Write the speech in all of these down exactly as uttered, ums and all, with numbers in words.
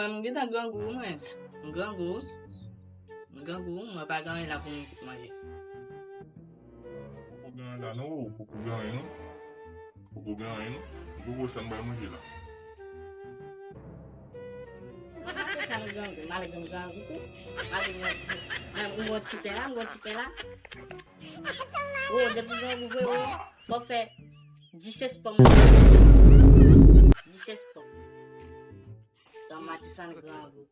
M gentan grangou, mwen. M grangou. M grangou, mwen pa gen anyen la pou m manje. Poko gen anyen la, non, poko gen anyen, non. Poko gen anyen, non. M poko sa m bay manje la. Maten sa m grangou, malgre m grangou tou. Malgre m grangou tou. Men m gon ti pen la, m gon ti pen la. O, depi m grangou vre, o, fò fè dis espò m. Dis espò. Don Matisan grangou.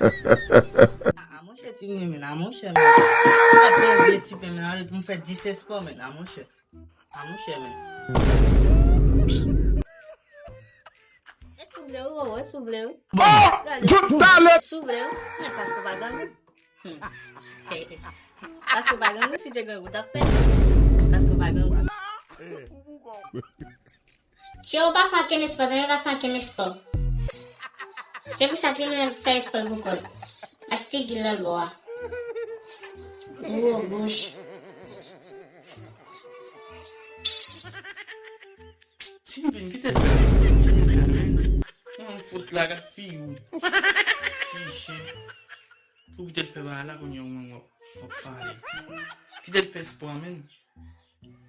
A, a, monchè, ti nèg men, a, monchè, men. Mwen pran vye ti pen, men, ale pou m fè dis espò, men, a, monchè. A, monchè, men. E si w vle, wi, e si w vle, wi. Gade. Jouk talè! E si w vle, wi. Men, paske w pa grangou. Hmm. Paske w pa grangou, si te grangou, w t ap fè. Paske w pa grangou. Tchè, ou pa fè ankenn espò, tande, ou pa fè ankenn espò. Se pou sa ti nèg fè espò pou kò l. Ak figi l nan bò a. Gwo bouch. Ti Vin, kite l fè espò, men. Mwen fout la, gad figi w. Ti chen. Ou kite l fè bagay la, kounye a ou menm w ap, w ap pale. Kite l fè espò, men.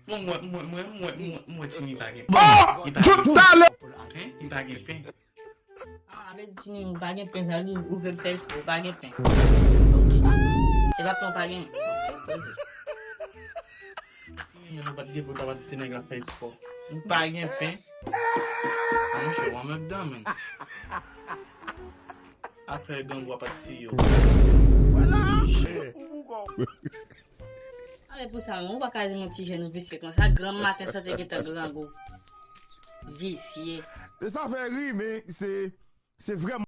Bon, mwen, mwen, mwen, mwen, mwen, mwen, Tini pa gen pen. Li pa gen pen. Hein? Li pa gen pen. Ah, vle di Tini, ou pa gen pen, sa vle di ou vle l fè espò, ou pa gen pen. Ok. E pa pen ou pa gen. Ok, poze. Tini, nou pa t gen pou ta pa kite nèg la fè espò. Ou pa gen pen. Ah, monchè, w anmèdan, men. Apre gang w ap ap tiye w. Vwala. Ti chen. A, men pou sa menm, ou pa ka di yon ti jèn visye konsa. Granm maten sa te gentan grangou. Visye. E sa fè ri, men se, se vrèman